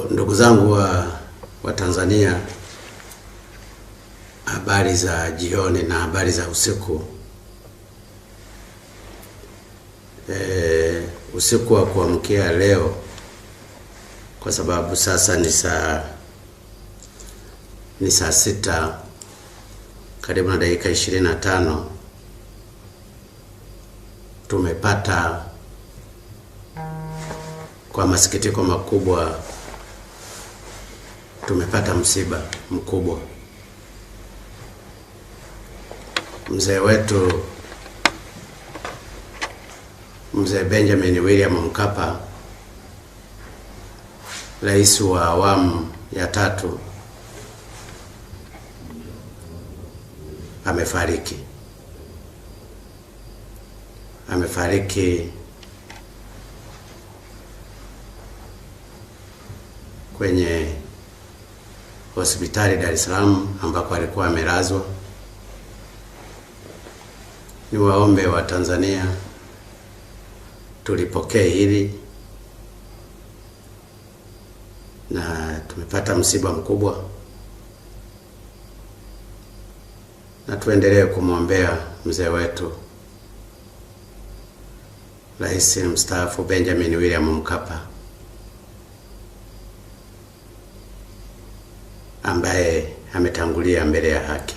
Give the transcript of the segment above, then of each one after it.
Ndugu zangu wa Tanzania, habari za jioni na habari za usiku. Usiku wa kuamkia leo, kwa sababu sasa ni saa 6 karibu na dakika 25, tumepata kwa masikitiko makubwa, tumepata msiba mkubwa. Mzee wetu Mzee Benjamin William Mkapa, rais wa awamu ya 3, amefariki. Amefariki kwenye hospitali Dar es Salaam ambako alikuwa amelazwa. Niwaombe wa Tanzania tulipokee hili, na tumepata msiba mkubwa, na tuendelee kumwombea mzee wetu Rais mstaafu Benjamin William Mkapa, ambaye ametangulia mbele ya haki.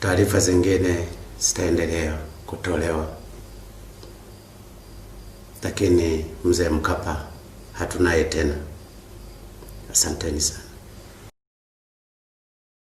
Taarifa zingine zitaendelea kutolewa, lakini mzee Mkapa hatunaye tena. Asanteni sana.